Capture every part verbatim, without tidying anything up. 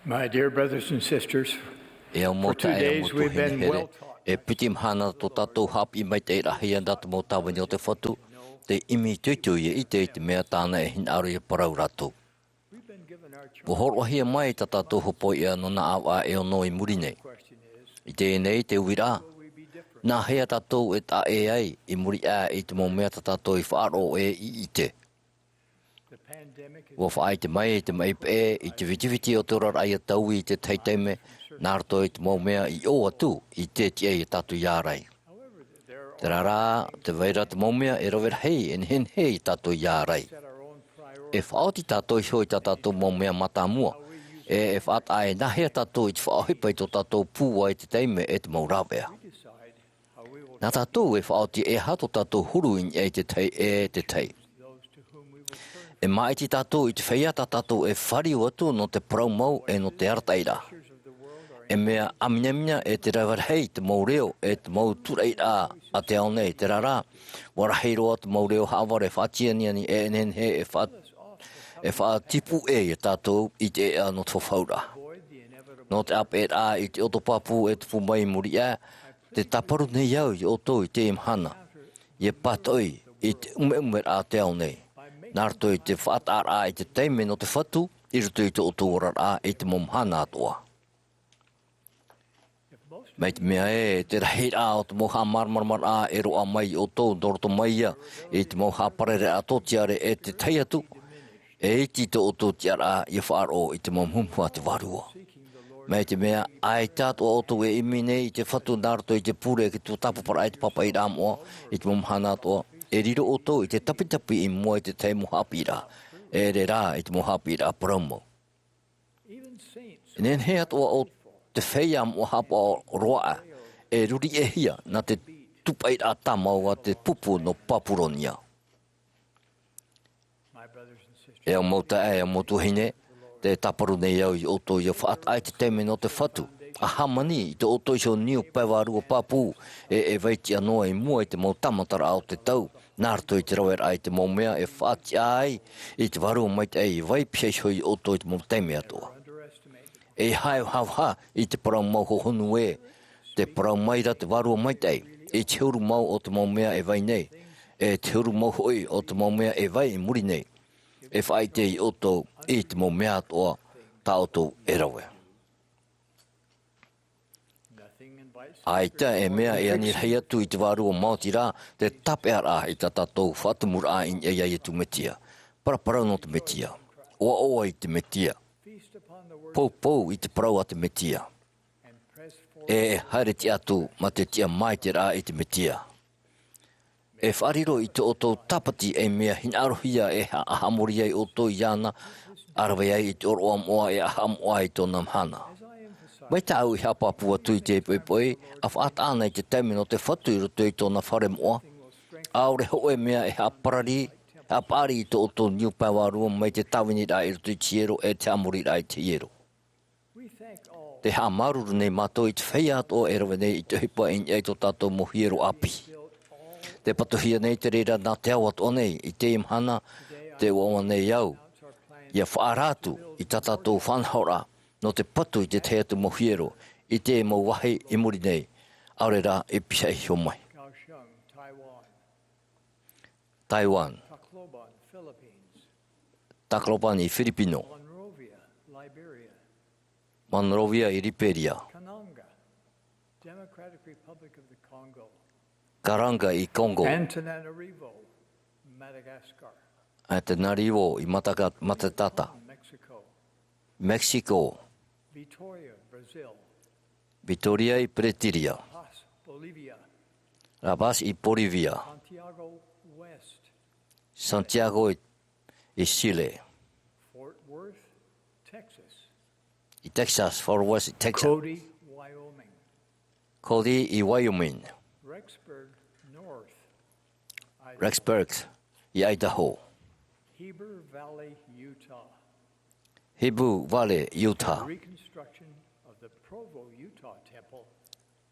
My dear brothers and sisters, e au mau taeaʻe, e au mau tuahine here, e piti mahana tō tātou haʻapiʻi maitaʻi rahi ana te mau tāvini o te Fatu, te ʻimi itoito ia ʻite i te mea tāna e hinaʻaro ia parau rātou. Ua hōroʻahia mai tā tātou hopoiʻa nō nā ʻāvaʻe e ono i muri nei. I teie nei te uiraʻa, nā hea tātou e taʻa ʻē ai i muri aʻe i te mau mea tā tātou i faʻaroʻo e i ʻite? Ua faʻaʻite mai te maʻi peʻe i te vitiviti o te oraraʻa ia taui i te tahi taime, nā roto i te mau mea i ʻō atu i te tiʻa ia tātou i ārai. Terā rā, tē vai ra te mau mea e rave rahi e nehenehe ia tātou i ārai. E faʻaoti tātou iho i tā tātou mau mea mātāmua, e, e faʻataʻa e nā hea tātou i te faʻaʻohipa i tō tātou pūai i te taime e te mau rāveʻa. Nā tātou e faʻaoti e aha tō tātou huru i niʻa i te tahi e te tahi. E māʻiti tātou i te feiā tā tātou e fāriu atu nō te parau mau e nō te arataʻiraʻa. E mea ʻāminamina e te rave rahi te mau reo e te mau tūraʻiraʻa a te ao nei, terā rā, ua rahi roa te mau reo haʻavare faʻatianiani e nehenehe e faʻa-, e faʻatipu ʻē ia tātou i te ʻēʻa nō te fafauraʻa. Nō te ʻāpeʻeraʻa i te ʻoto pāpū e tupu mai i muri aʻe, te tāparu nei au ia ʻoutou i teie mahana, ia pātoʻi i te ʻumeʻumeraʻa a te ao nei, nā roto i te faʻataʻaraʻa i te taime nō te Fatu, i roto i tō ʻoutou oraraʻa i te mau mahana atoʻa. Mai te mea ē, te rahiraʻa o te mau haʻamāramaramaraʻa e roaʻa mai ia ʻoutou, nō roto mai ia i te mau haʻaparareraʻa tōtiare e te tahi atu, e iti tō ʻoutou tiʻaraʻa ia faʻaroʻo i te mau muhumuhu a te Vārua. Mai te mea, ʻaita atoʻa ʻoutou e ʻimi nei i te Fatu nā roto i te pure ki tō tāpaparaʻa i te pāpaʻiraʻa moʻa i te mau mahana atoʻa, e riro ʻoutou i te tapitapi i mua i te tahi mau haʻapiʻiraʻa, e ʻere rā i te mau haʻapiʻiraʻa parau mau. E nehenehe atoʻa ʻo te feiā moʻa haʻapaʻo roa aʻe e ruri ʻēhia nā te tūpaʻiraʻa tāmau a te pupu nō Papuronia. E au mau taeaʻe, e au mau tuahine, tē tāparu nei au ia ʻoutou ia faʻataʻa i te taime nō te Fatu, a hāmani i tō ʻoutou iho niu pae vārua pāpū, e, e vai tiʻa noa i mua i te mau tāmataraʻa o te tau, nā roto i te raveraʻa i te mau mea e faʻatiʻa ai i te Vārua Maitaʻi e vai piha iho ia ʻoutou i te mau taime atoʻa. E haʻavāvā i te parau mau hohonu ē, tē parau mai ra te Vārua Maitaʻi i te huru mau o te mau mea e vai nei, e te huru mau hoʻi o te mau mea e vai i muri nei. E faʻaʻite ia ʻoutou i te mau mea atoʻa tā ʻoutou e rave. ʻAita e mea e ani rahi atu i te Vārua Maoti ra te tāpeʻaraʻa i tā tātou faʻatumuraʻa i niʻa iā Iesu Mesia. Paraparau nō te Mesia. ʻOaʻoa i te Mesia. Poupou i te parau a te Mesia. E haere tiʻa atu mā te tiʻa maitaʻi i te Mesia. E faʻariro i tō ʻoutou tāpati ei mea hinaʻarohia e haʻamori ai ʻoutou iāna, ʻa rave ai i te ʻōroʻa moʻa e haʻamoʻa ai tōna mahana. Mai tāʻu i haʻapāpū atu i te poʻipoʻi, ʻa faʻataʻa na i te taime nō te Fatu i roto i tōna fare moʻa, ʻaore hōʻē mea e haʻaparari, haʻapaʻari i tō ʻoutou niu pae vārua mai te tāviniraʻa i roto i te hiero e te haʻamoriraʻa i te hiero. Tē haʻamāuruuru nei mātou i te feiā atoʻa e rave nei i te ʻohipa i niʻa i tō tātou mau hiero ʻāpī. Tē patohia nei te reira nā te ao atoʻa nei, i teie mahana, tē ʻoaʻoa nei au, ʻia faʻaara atu i tā tātou faʻanahoraʻa, nō te patu i te tahi atu mau hiero, i te mau vāhi i muri nei, ʻaore rā e pihaʻi iho mai. Taiwan. Tacloban i Firipino. Monrovia i Liberia. Kananga i Congo. Antananarivo i Mataka-, Matatata. Mexico. Vitoria i Bretiria. La Paz i Bolivia. Santiago i, i Chile. I Texas, Fort Worth i Texas. Cody i Wyoming. Rexburg i Idaho. Heber Valley, Utah.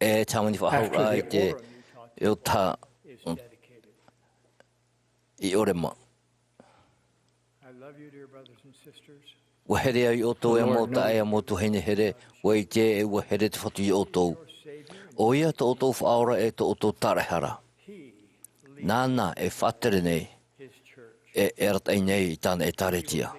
E te hāmani faʻahou ra i te Utah i Orema. Ua here au iā ʻoutou e mau taʻata, e mau tuahine here, ua ʻite e ua here te Fatu iā ʻoutou. ʻO ia tō ʻoutou Faʻaora e tō ʻoutou Taraehara. Nāna e faʻatere nei, e, e arataʻi nei i tāna ʻĒtārētia.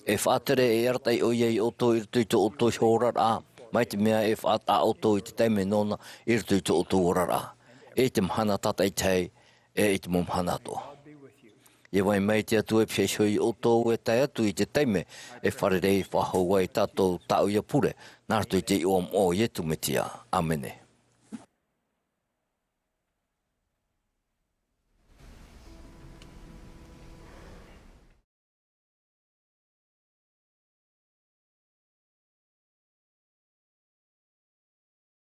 E faʻatere e arataʻi ʻo ia iā ʻoutou i roto i tō ʻoutou iho oraraʻa, mai te mea e faʻataʻa ʻoutou i te taime nōna i roto i tō ʻoutou oraraʻa. E i te mahana tātaʻitahi, e i te mau mahana atoʻa. ʻIa vai mai te Atua e pihaʻi iho iā ʻoutou e tae atu i te taime e fārerei faʻahou ai tātou tāʻu ia pure, nā roto i te iʻoa moʻa o Iesu Mesia. ʻĀmene.